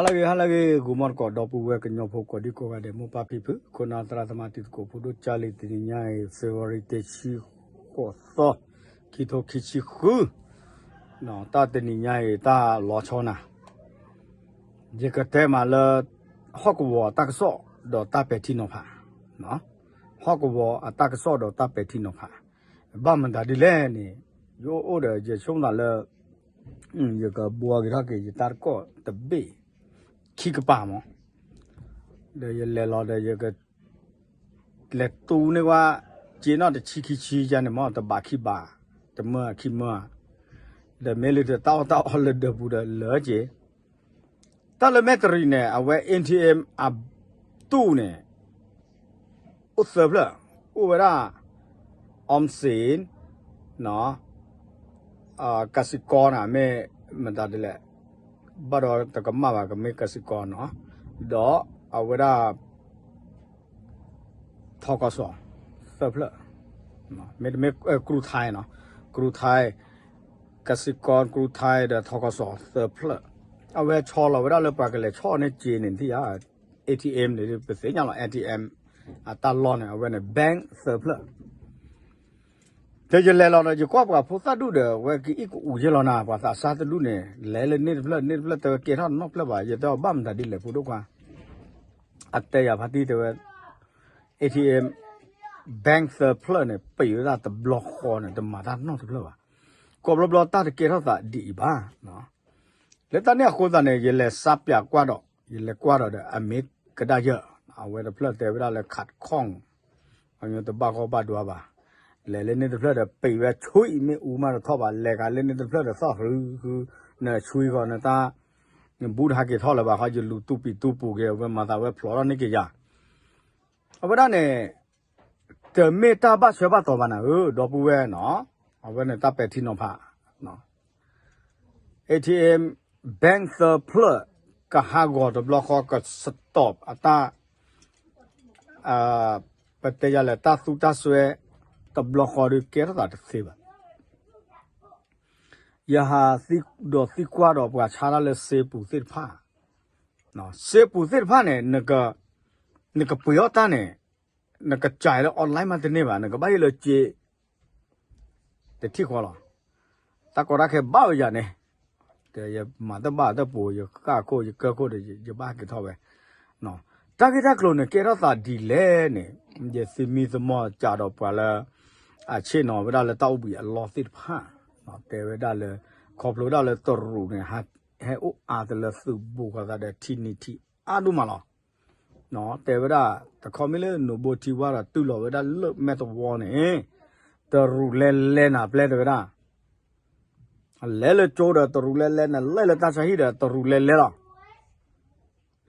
ဟါလၢအဂ့ၤ ဟါလၢအဂ့ၤ ဂီၤမီတကိး ဒီပုၢ်ဝဲၢ်ကညီဖိကိးဒံကိးဂၤဒဲး မိၢ်ပၢ်ဖံဖု ခိၣ်နၢ်သရၣ်သမါတံၤသကိးဖိဒိၣ် ကၢ်လံၤ တနံၤညါအံၤ February တဆံဃိးသီ ခံထိခံဆံဃု တၢ်တနံၤညါအံၤ တၢ်လီၤဆီနၤ ယကတဲမးလၢ ဟီၣ်ကဝီၤတၢ်ကစီၣ်ဒီးတၢ်ပဲာ်ထံနီၤဖး, ဟီၣ်ကဝီၤအတၢ်ကစီၣ်ဒီးတၢ်ပဲာ်ထံနီၤဖး, ဘၣ်မတၤဒ်လဲၣ်န့ၣ် ယအိၣ်အိၣ်ဒီး ယဆိကမိၣ်သးလၢ ယကဘှီက့ၤထီၣ်က့ၤယတၢ်တကိးတဘ့ၣ် ခံကပၤမး, ဒီးယလဲၤလီၤဒီးယက လဲၤတူၢ်န့ၢ်ဝဲ က့နီၣ်တဆံခံဆံယါန့ၣ်မး တဘးခံဘး တမၢခံမၢ, ဒီးမ့ၢ်လၢတၢ်အီၣ်တၢ်အီလၢဒၢးပူၤဒီးလၢက့ၤ တၢ်လၢမဲၣ်တရံးန့ၣ် အဝဲ A T M အတူၢ်န့ၣ် အိၣ်သၢဖျၢၣ်, အိၣ်ဝဲဒၣ် အီစ့ၣ် ကစံၣ်ကီၢ်န့ၣ် မ့ၢ်မတၤဒ်လဲၣ်, ဘၣ်ဒီးတကမၣ်ဘၣ် ကမ့ၢ်ကစံၣ်ကီၢ်နီၤ, ဒီးအဝဲဒၣ် ထီကီၢ်စီၤ သၢဖျၢၣ်, မ့တမ့ၢ် ကရူၢ်ထါနီၤ, ကရူၢ်ထါ, ကစံၣ်ကီၢ် ကရူၢ်ထါဒီးထီကီၢ်စီၤသၢဖျၢၣ်, အဝဲဆီလီၤဝဲဒၣ်လၢပှၤကလဲၤဆီန့ၢ်က့န့ၣ် ထံၣ်ဧါ, A T M န့ၣ် ပသ့ၣ်ညါလီၤ A T M အတၢ်လီၢ်န့ၣ် အဝဲန့ၣ် bank သၢဖျၢၣ် ဒီးယလဲၤလီၤဒီး ယကွၢ်ပှၤဖိသၣ်ဒူၣ်ဒီး အဝဲကအံၣ်ကအိၣ်ယဲလီၤနၤ ပှၤသးစၢ်တဒူၣ်န့ၣ် လဲၤလၢန့ၣ်တဖျၢၣ် န့ၣ်တဖျၢၣ်တဝဲကဲထီၣ်နီတဖျၢၣ်ဘၣ် ယတဲအီၤဘၣ်မတၤဒ်လဲၣ် ဖိဒိၣ်ခွါ, အတဲယၤဖါတံၢ်တဲဝဲ A T M bank သၢဖျၢၣ်န့ၣ် ပံာ်ဝဲဒၣ်တဘျီဃီန့ၣ် တမၤတၢ်နီတဖျၢၣ်ဘၣ်, ကိးဘျီဘျီတၢ်တကဲထီၣ်သးဒ်အံၤဘၣ် လၢတၢ်န့ၣ်အဃိသတးန့ၣ် ယလဲၤစါပၠးကွၢ်ဒီး ယလဲၤကွၢ်ဒီးဒီး အမ့ၢ်ကဒါယၢ်, အဝဲတဖျၢၣ်တဲဝဲဒၣ်လၢ ခးတခီၣ်, အမ့ၢ်တဘၣ်ဂီၢ်ဘၣ်ဒွါဘၣ်, လဲၤလၢန့ၣ်တဖျၢၣ်ဒီး ပံာ်ဝဲဆူအံၤမ့ၣ်အူမးတထီၣ်ဘၣ်, လဲၤကလၢန့ၣ်တဖျၢၣ်ဒီးသီၣ်ဃုဃု, နဆူဃီနတၢ်, နဘူးတဟးက့ၤထီၣ်လၢၤဘၣ်ဃီ ယလူၤတူၢ်ပံၤတူၢ်ပူၤက့ၤ အဝဲမၤသးဝဲဖျိးထီၣ်န့ၢ်က့ၤယၤ အဝဲဒၣ်န့ၣ် တမ့ၢ်တၢ်ဘၣ်ဆၢဘၣ်တီၤဘၣ်နၤဧၢ ဒီပုၢ်ဝဲၢ်နီၤ, အဝဲန့ၣ်တၢ်ပဲာ်ထံနီၤဖး, A T M bank သၢဖျၢၣ် ကဟးဂီၤတဘျီဃီ က stop အတၢ်, ပတဲယၤလဲၣ် တၢ်သူတၢ်စွဲ တဘျီဃီဒီးကဲထီၣ်သးတသ့ဘၣ်. ယဟးဒီးသံကွၢ်ဒီးပှၤဆါတၢ်လၢစ့ပူၤသ့ၣ်တဖၣ်, စ့ပူၤသ့ၣ်တဖၣ်န့ၣ် နကပှ့ၤအီၣ်တၢ်န့ၣ် နကစၢ်လၢ online မးတန့ၢ်ဘၣ် နကဘၣ်ဟ့ၣ်လၢစ့ တထံၣ်ဃီလီၤ. တၢ်ကီတၢ်ခဲဘၣ်ဝဲယၤန့ၣ်, ယမၤတဘၣ်တပူၤ ယဃၣ်ခိၣ်ယကၢၢ်ခိၣ်ဒီး ယဘၣ်ဟဲက့ၤထီၣ်ဝဲ, တၢ်ဂ့ၢ်တၢ်ကျိၤန့ၣ် ကဲထီၣ်သးဒ်လဲၣ်န့ၣ်, ယသမံသမိးစးဒီးပှၤလၢ အဆ့ၣ်နီၤဝဲဒၣ်လၢတၢ်အိၣ်ဘှံးအလီၢ်သ့ၣ်တဖၣ်, တဲဝဲဒၣ်လၢ ခီဖျိဒၣ်လၢတရူးန့ၣ် ဟဲအိၣ်အါတလၢသုးဘူးဃီသးဒီးထံနံၤထံအါဒိၣ်မးလီၤ. တဲဝဲဒၣ် တခီမ့ၢ်လၢနိၣ်ဘိထံဝါဒီးတုၤလီၤဝဲဒၣ်လၢမဲာ်သဝီန့ၣ်, တရူးလဲလဲနၤပျဲတဲဝဲဒၣ်, လဲလၢကၠိဒီးတရူးလဲလဲ နလဲလၢတၢ်ဆါဟံၣ်ဒီးတရူးလဲလဲလီၤ.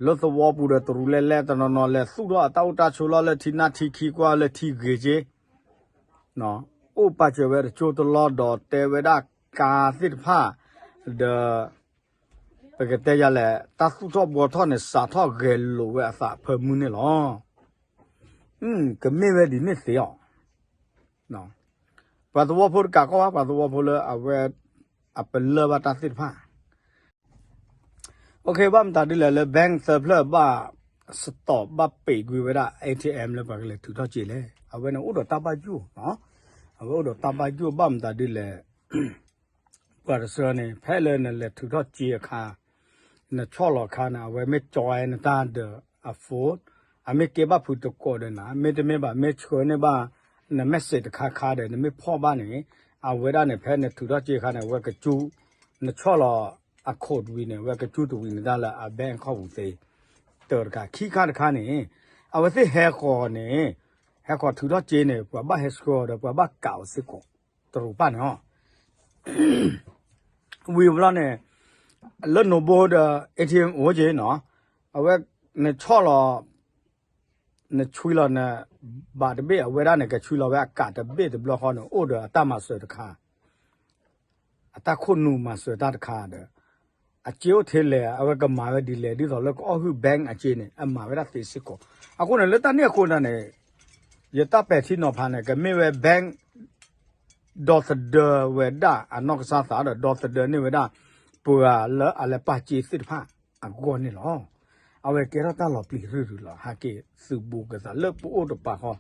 လၢသဝီပူၤဒီးတရူးလဲလဲ တနီၤနီၤလဲၤသူၣ်ထီၣ်အတၢ်အိၣ်တၢ်ဆိးလီၤ လၢထံနၢ်ထံခံကွၢ်လၢထံဂ့ၤက့, အိၣ်ပာ်စၢၤဝဲတကၠိတလီၢ်ဒီးတဲဝဲဒၣ်ကါသ့ၣ်တဖၣ်, ဒီး ပကတဲယၤလဲၣ် တၢ်သူၣ်ထီၣ်ဘှီထီၣ်န့ၣ် စးထီၣ်ဂဲၤလိာ်ဝဲအသးဖၢမုၢ်န့ၣ်လီၤ. ကမ့ၢ်ဝဲဒ်န့ၣ်သ့အီၤ, ပှၤသဝီဖိတကးကီၢ်ဘၣ် ပှၤသဝီဖိလၢအဝဲ အပလၢၢ်ဘၣ်တၢ်သ့ၣ်တဖၣ် ဘၣ်မတၤဒ်လဲၣ်လၢ bank သၢဖျၢၣ်ဘၣ် stop ဘၣ်ပံာ်ကွံာ်ဝဲဒၣ် A T M လၢပှၤကလဲၤထုးထီၣ်စ့လဲၣ်. အဝဲန့ၣ်အိၣ်ဒီးတၢ်ဘၣ်ယိၣ်, အဝဲအိၣ်ဒီးတၢ်ဘၣ်ယိၣ်ဘၣ်မတၤဒ်လဲၣ်. ပှၤတဆၢန့ၣ် ဖဲလၢနလဲၤထုးထီၣ်စ့အခါ, နဆီၣ်လီၤအခါန့ၣ် အဝဲမ့ၢ်ကၠီဝဲနတၢ်ဒီးအ phone, အမ့ၢ်ကဲဘၣ်ဖုးတကိးဒီးနၤ မ့တမ့ၢ်ဘၣ် မ့ၢ်ဆှၢန့ၢ်ဘၣ် န message တခါခါဒီး နမ့ၢ်ဖီၣ်ဘၣ်န့ၣ်, အဝဲဒၣ်န့ၣ် ဖဲနထုးထီၣ်စ့အခါန့ၣ် အဝဲကစူ, နဆီၣ်လီၤအ code ဝံၤန့ၣ် အဝဲကစူတဝံၤနတၢ်လၢအ bank account ပူၤသ့, တၢတခါ ခံခါတခါန့ၣ်, အဝဲသ့ၣ်ဟဲဃီၤန့ၣ်, ဟဲဃီၤထုးထီၣ်စ့န့ၣ် ပှၤဘၣ်ဟဲဆှၢအီၤဒီး ပှၤဘၣ်ကးအီၤစ့ၢ်ကီး, တရူးပၢ်န့ၣ် ဝံၤဘျီန့ၣ်, လၢနိၣ်ဘိဒီး A T M အိၣ်က့နီၤ, အဝဲ, နဆီၣ်လီၤ, နဆွံလီၤန, ဘၣ်တဘ့ၣ် အဝဲဒၣ်န့ၣ် ကဆွံလီၤဝဲအကးတဘ့ၣ်တဘျီဃီန့ၣ် အိၣ်ဒီးအတၢ်မၤစၢၤတခါ, အတၢ်ခိၣ်နူာ်မၤစၢၤတၢ်တခါဒီး, အစ့အိၣ်ထဲလဲၣ် အဝဲကမၤဝဲဒ်လဲၣ် ဒ်သိးလၢကအီၣ်ဟုၣ် bank အစ့န့ၣ် အမၤဝဲဒၣ်သ့စ့ၢ်ကီး, အဃိန့ၣ် လၢတၢ်န့ၣ်အဃိန့ၣ်, ယတၢ်ပဲာ်ထံနီၤဖးန့ၣ် ကမ့ၢ်ဝဲ bank ဒီသဒၢဝဲဒၣ်အနီၢ်ကစၢ်သးဒီး ဒီသဒၢန့ၢ်ဝဲဒၣ် ပှၤလၢအလဲၤပာ်စ့သ့ၣ်တဖၣ် အဂီၢ်န့ၣ်လီၤ. အဝဲကဲထီၣ်တၢ်လီၤပျံၤရုၢ်ရုၢ်လီၤ. ဟဲက့ၤသုးဘူးကသးလၢပအိၣ်တပၤဃီ,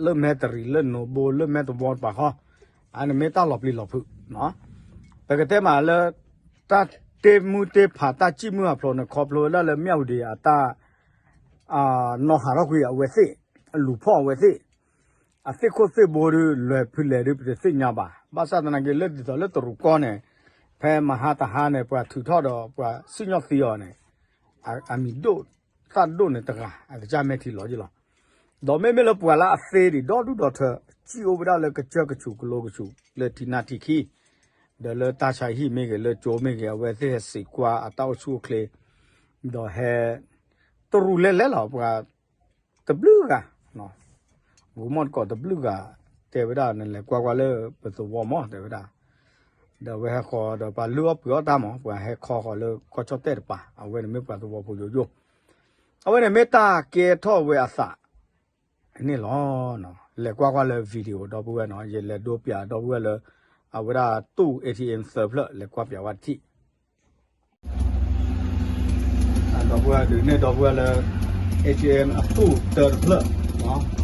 လၢမဲတရံး လၢနိဘိ လၢမဲသဝီတပၤဃီ, အန့ၣ်မ့ၢ်တၢ်လီၤပျံၤလီၤဖုး. ပကတဲမးလၢ တၢ်တ့မုၢ်တ့ဖး တၢ်စံၣ်မုၢ်ဟးဖျိးန့ၣ် ခီဖျိဝဲဒၣ်လၢမၠၣ်ဝတံၤအတၢ် နီၢ်ဟးထီၣ်ကွံာ်အဝဲသ့ၣ်, လူၤဖီၣ်အဝဲသ့ၣ်, အသ့ၣ်ခိၣ်သ့ၣ်ဘိဒုး လဲၤဖုလဲၤဒုး ပတသ့ၣ်ညါဘၣ်. ဘၣ်ဆၣ်သနာ်က့ လၢဒ်သိးလၢတရူးကီၢ်န့ၣ် ဖဲမဟါတဟါန့ၣ် ပှၤထုးထီၣ်ဒီး ပှၤစံၣ်ညီၣ်သံအီၤန့ၣ် အမံၤဒိၣ်သၣ်ဒိၣ်န့ၣ်တဂၤ အကစၢ်မဲာ်ထံလီၤက့လီၤ. ဒီးမ့မ့ၢ်လၢပှၤလၢအသ့ဒံး ဒီဒူၣ်ဒီထၢ စံၣ်အိၣ်ဝဲဒၣ်လၢကစၢၢ်ကဆူးကလိကဆူး လၢထံနၢ်ထံခံ ဒီးလၢတၢ်ဆါဟံၣ်မ့ၢ်ဂ့ၤ လၢကၠိမ့ၢ်ဂ့ၤ အဝဲသ့ၣ်ဟဲစံးကွၢ်အတၢ်အိၣ်ဆူၣ်အိၣ်ချ့, ဒီးဟဲ တရူးလဲၤလဲၤလီၤ ပှၤတဘျုးဂၤ, ဂိၤမီၣ်တကိးတဘျုးဂၤ တဲဝဲဒၣ် နလဲၤကွၢ်ကွၢ်လၢပသဝီမး တဲဝဲဒၣ်, ဒီးအဝဲဟဲဃီၤဒီးပှၤလုၢ်အီၣ်ပှ့ၤအီၣ်တၢ်မး ပှၤဟဲခီဃီၤလၢကီၢ်ကၠီၣ်တဲၣ်တပၤ အဝဲန့ၣ်မ့ၢ်ပှၤသဝီဖိယိယိ, အဝဲန့ၣ်မ့ၢ်တၢ်ကဲထီၣ်ဝဲအသး န့ၣ်လီၤ. လဲၤကွၢ်ကွၢ်လၢ video ဒီပုၢ်ဝဲၢ်နီၤ ယလဲၤဒိပၠးဒီပုၢ်ဝဲၢ်လၢ အဝဲဒၣ်တူၢ် A T M သၢဖျၢၣ် လဲၤကွၢ်ပၠးဝဲတထံၣ် ဒီပုၢ်ဝဲၢ်ဒုးန့ၢ်ဒီပုၢ်ဝဲၢ်လၢ A T M အတူၢ်တၢတဖျၢၣ်,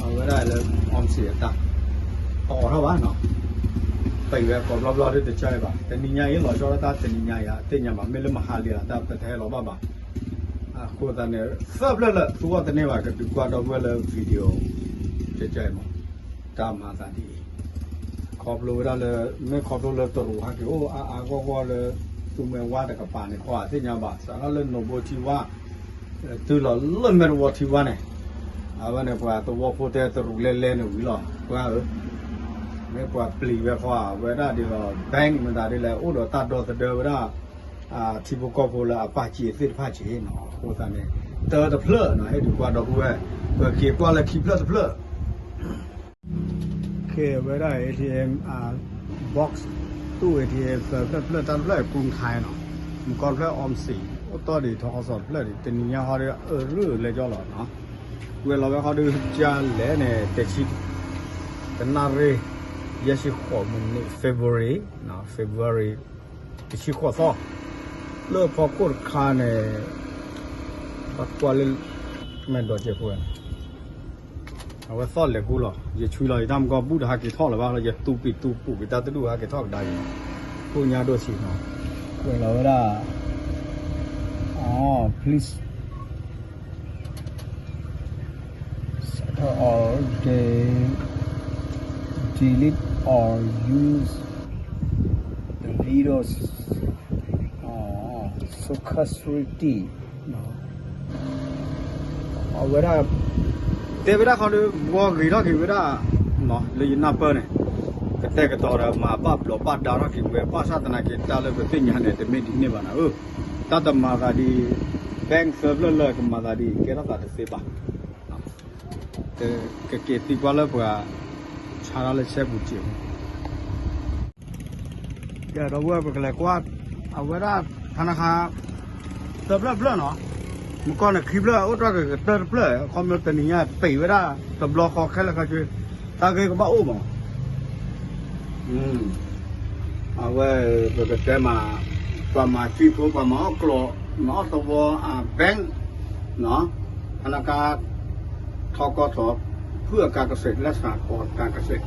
အဝဲဒၣ်လၢ အီစံၣ်အတၢ် တအိးထီၣ်ဘၣ်နီၤ, ပံးဝဲကိးဘျီဘျီဒ်တကၢအံၤဘၣ်, တနံၤညါအံၤလီၤဆီဒၣ်တၢ်တနံၤညါအံၤ အသ့ၣ်ညါဘၣ်, မ့ၢ်လၢမဟါလံလီၤတၢ်ပတဟဲလီၤဘၣ်ဘၣ်, အဃိသတးန့ၣ် သၢဖျၢၣ်လၢသူအီၤတန့ၢ်ဘၣ် ကဒုးကွၢ်ဒီပုၢ်ဝဲၢ်လၢ video တကၢအံၤမး, တၢ်မၤသးဒ်အံၤ ခီဖျိဝဲဒၣ်လၢ မ့ၢ်ခီဖျိလၢတရူးဟဲက့ၤအိၣ်အါအါဂီၢ်ဂီၢ်လၢ သူမှဲဝါတကပၤန့ၣ် ခီအသ့ၣ်ညါဘၣ် စးထီၣ်လၢနိဘိထံဝါ တုၤလီၤလၢမဲတဝီထံဝါန့ၣ်, အဝဲန့ၣ်ပှၤသဝီဖိတဲတရူးလဲၤလဲၤန့ၣ်ဝံၤလီၤ ပှၤဧၢ, မ့ၢ်ပှၤပျံၤဝဲဃီဧါ ဝဲဒၣ်ဒ်သိး bank မတၤဒ်လဲၣ် အိၣ်ဒီးတၢ်ဒီသဒၢဝဲဒၣ် ထံဖိကီၢ်ဖိလၢအပာ်စ့ၤသ့ၣ်တဖၣ်စ့ၤနီၤ, အဃိသတးန့ၣ် တၢတဖျၢၣ်နီၤ ဟဲဒုးကွၢ်ဒီပုၢ်ဝဲၢ်, ပက့ၤကွၢ်လၢခံဖျၢၣ်တဖျၢၣ် က့ၤဝဲဒၣ် A T M box တူၢ် A T M သၢဖျၢၣ်တဖျၢၣ် တၢ်တဖျၢၣ် ကရူၣ်ခါနီၤ, မုၢ်ကီၢ်တဖျၢၣ် အီစံၣ် အိၣ်တီၢ်ဒံးထီၣ်ကီၢ်စီၤတဖျၢၣ်ဒံး တနံၤညါဟီဒီးအရၢၢ်လဲၤကၠီလီၤနီၤ, ဝဲလီၤဝဲဃီဒီး ကလဲၣ်န့ၣ် တဆံ တနၣ်ရံၣ် ယဲၢ်ဆံဃိးမံးနံး February, February တဆံဃိးသီ, လၢဖီခိၣ်တခါန့ၣ် ဘၣ်ကွၢ်လၢ မဲာ်ဒိးစဲးဖိဝဲ အဝဲသီၣ်လဲၤကူလီၤ, ယဆွံလီၤယတၢ်မူကီၢ် ဘူၣ်တဟးက့ၤထီၣ်လၢၤဘၣ်လီၤ, ယတူၢ်ပံာ်တူၢ်ပူၤက့ၤတၢ်တဒူၣ် ဟးက့ၤထီၣ်ကဒါက့ၤ, ကိၣ်ညါဒိၣ်ဆံးနီၤ, ကွဲးလီၤဝဲဒၣ်, အ please or de- delete or use the videos, social security အဝဲဒၣ် တဲဝဲဒၣ်ခီဒီး ဘှီဂ့ၤထီၣ်က့ၤဝဲဒၣ် လၢယနၢ်ပၢၢ်န့ၣ် ကတဲာ်ကတီၤဒီး မၤဘၣ်ဘျီးဘၣ်ဒါထီၣ်က့ၤဝဲ ဘၣ်ဆၣ်သနာ်က့ တၢ်လၢပသ့ၣ်ညါန့ၣ် တမ့ၢ်ဒ်န့ၣ်ဘၣ်နၤဧၢ, တၢ်တမၤသးဒ် bank သၢဖျၢၣ်လၢကမၤသးဒ် ကဲထီၣ်သးတသ့ဘၣ် ကက့ၤသံကွၢ်လၢပှၤ ဆါတၢ်လၢဆဲပူၤစ့ၢ် ကဲဒီပုၢ်ဝဲၢ် ပကလဲၤကွၢ် အဝဲဒၣ် ထနခါ သၢဖျၢၣ်တဖျၢၣ်နီၤ, မုၢ်ကီၢ်န့ၣ်ခံဖျၢၣ် အိၣ်တြီၢ်က့ၤကတၢၢ်တဖျၢၣ် အခီပညီတနံၤညါ ပံးဝဲဒၣ်တဘျီဃီခဲလၢာ်ခဲဆ့ တၢ်ဂ့ၢ်ကဘၣ်အိၣ်မး အဝဲ ပကတဲမး ပှၤမၤစံၣ်ဖိ ပှၤမၤအီၣ်ကျိး မၤအီၣ်သဝီ bank ထနခါ ထီကီထီ เพื่อการเกษตรและสหกรณ์การเกษตร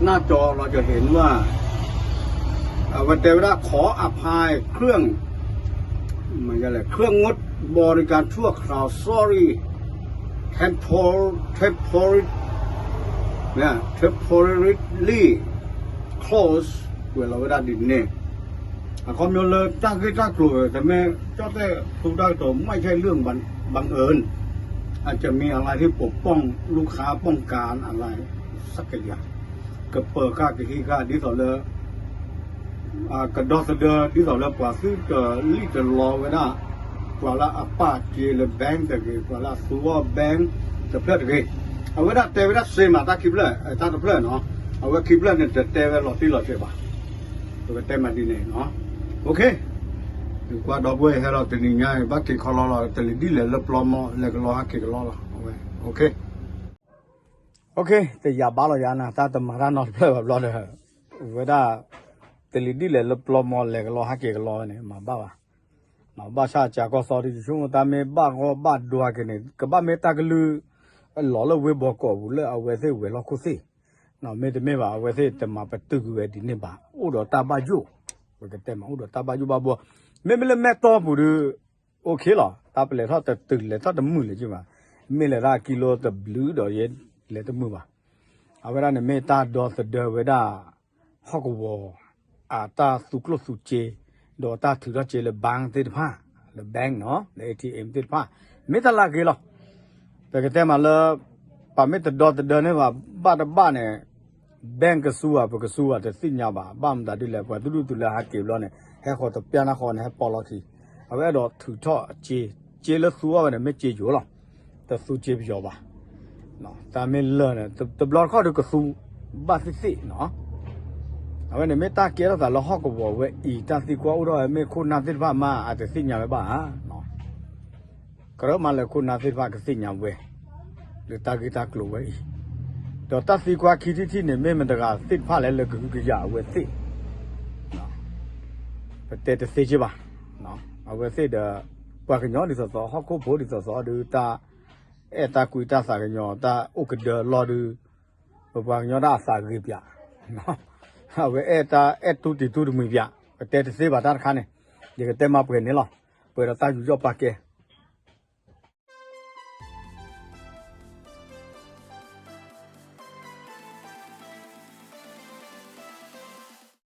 หน้าจอเราจะเห็นว่า เอ่อว่าแต่เวลาขออภัยเครื่อง ไม่ใช่อะไร เครื่องงดบริการชั่วคราว sorry tempor tempor นะ temporarily close ဝဲလီၤဝဲဒၣ်ဒ်န့ၣ် အခီပညီလၢတၢ်ဂ့ၢ်တၢ်ကျိၤ တမ့ၢ်ကၠီၣ်တဲၣ်သူတၢ်ကတိၤ ไม่ใช่เรื่องบังบังเอิญ อาจจะมีอะไรที่ปกป้องลูกค้าป้องกันอะไรสักอย่าง ကပၢၤဃာ်ကဟံးဃာ်ဒ်သိးလၢ ကဒီသဒၢ ဒ်သိးလၢပှၤသုတလံၣ်တလီဝဲဒၣ် ပှၤလၢအပာ်က့ၤလၢ bank တဂ့ၤ ပှၤလၢအသူအီၣ် bank တဖျၢၣ်တဂ့ၤ အဝဲဒၣ်တဲဝဲဒၣ်စ့မး တၢ်ခံဖျၢၣ် တၢ်တဖျၢၣ်နီၤ အဝဲခံဖျၢၣ်န့ၣ် တတဲဝဲလီၤတံၢ်လီၤဆဲးဘၣ် ပကတဲမးဒ်န့ၣ်နီၤ okay ဒုးကွၢ်ဒီပုၢ်ဝဲၢ်ဟဲလီၤတနံၤညါအံၤ ဘၣ်က့ၤခီလီလီၤ တလံၤဒ်လဲၣ်လၢပျီမီၢ် လဲၤကလီဟဲက့ၤကလီလီၤ အဝဲ okay okay တယာ်ဘၣ်လီၤယၤနၤ တၢ်တမၤတၢ်နီတဖျၢၣ်ဘၣ်ဘျီဒီး ဝဲဒၣ် တလံၤဒ်လဲၣ်လၢပျီမီၤလဲၤကလီဟးက့ၤကလီဝဲန့ၣ် မၤဘၣ်ဘၣ်. ဘၣ်ဆၣ်ကၠးကီၢ်သီဒ်ယဆိကမိၣ်တၢ်မ့ၢ်ဘၣ်ဂီၢ်ဘၣ်ဒွါက့ၤန့ၣ် ကဘၣ်မ့ၢ်တၢ်ကလုၢ် အလီၤလၢဝ့ၢ်ဘီကီးပူၤလၢအဝဲသ့ၣ်ဝဲၤလီၢ်ခိၣ်သ့ၣ်, မ့တမ့ၢ်ဘၣ် အဝဲသ့ၣ်တမၤပတုာ်ကွံာ်ဝဲဒ်န့ၣ်ဘၣ် အိၣ်ဒီးတၢ်ဘၣ်ယိၣ်, ပကတဲမးအိၣ်ဒီးတၢ်ဘၣ်ယိၣ်ဘၣ်ဘှီ, မ့မ့ၢ်လၢမဲၢ်တီပူၤဒီး အိၣ်ခ့လီၤ တၢ်ပလဲၤထီၣ်တတုၤလဲၤထီၣ်တမုာ်လၢၤက့ဘၣ်, မ့ၢ်လဲၤတၢ်ကံလိတဘျုးဒီးယဲလဲၤတမုာ်ဘၣ်. အဝဲဒၣ်န့ၣ်မ့ၢ်တၢ်ဒီသဒၢဝဲဒၣ် ဟီၣ်ကဝီၤ အတၢ်သူကျိၣ်သူစ့ ဒီးတၢ်ထုးထီၣ်စ့လၢ bank သ့ၣ်တဖၣ်, လၢ bank နီၤ လၢ A T M သ့ၣ်တဖၣ်, မ့ၢ်တၢ်လၢအဂ့ၤလီၤ. ပကတဲမးလၢ ပမ့ၢ်တဒီသဒၢန့ၢ်ဘၣ် ဘၣ်တဘၣ်န့ၣ် bank ကစူဧါ ပကစူဧါ တသ့ၣ်ညါဘၣ်, ဘၣ်မတၤဒ်လဲၣ် ပှၤတဒူၣ်တုၤလၢဟးက့ၤဘျီန့ၣ် ဟဲဃီၤတပျၢ်နၢ်ဃီန့ၣ် ဟဲပိာ်လီၤခံ, အဝဲအဲၣ်ဒိးထုးထီၣ်စ့, စ့လၢသူအီၤဝဲန့ၣ် မ့ၢ်စ့ယိၤလီၤ, တသူစ့ပယီၤဘၣ် တၢ်မ့ၢ်လၢာ်န့ၣ် တဘျီတခီၣ်ဒုးကသူ ဘၣ်သ့ၣ်သ့ၣ်နီၤ. အဝဲန့ၣ်မ့ၢ်တၢ်ကဲထီၣ်သးလၢဟီၣ်ကဝီၤဝဲအံၤ တၢ်သံကွၢ်အိၣ်ထီၣ်ဝဲ မ့ၢ်ခိၣ်နၢ်သ့ၣ်တဖၣ်မး အတသ့ၣ်ညါဝဲဘၣ်ဧါ. ကရၢမးလၢခိၣ်နၢ်သ့ၣ်တဖၣ်ကသ့ၣ်ညါဝဲ လၢတၢ်ဂ့ၢ်တၢ်ကျိၤဝဲအံၤ, ဒီးတၢ်သံကွၢ်ခံထံၣ်ထံၣ်န့ၣ် မ့ၢ်မတၤတဂၤသ့ၣ်တဖၣ်လဲၣ်လၢကဟုကယာ်အဝဲသ့ၣ် ပတဲတသ့က့ဘၣ်. အဝဲသ့ၣ်ဒီး ပှၤကညီဒ်သိးသိး ဟီၣ်ခိၣ်ဖိဒ်သိးသိးဒီး တၢ်အဲၣ်တၢ်ကွံတၢ်သးကညီၤ တၢ်အိၣ်ကဒၢလီၢ်ဒီး ပပှၤကညီတၢ်အသးဂ့ၤပၠး, အဝဲအဲၣ်တၢ်အဲၣ်တူတံၤတူတမှံၤပၠး, ပတဲတသ့ဘၣ်တၢ်တခါန့ၣ်, ယကတဲမးပှဲၤန့ၣ်လီၤ. ပှဲၤဒီးတၢ်ယူးယီၣ်ပာ်ကဲ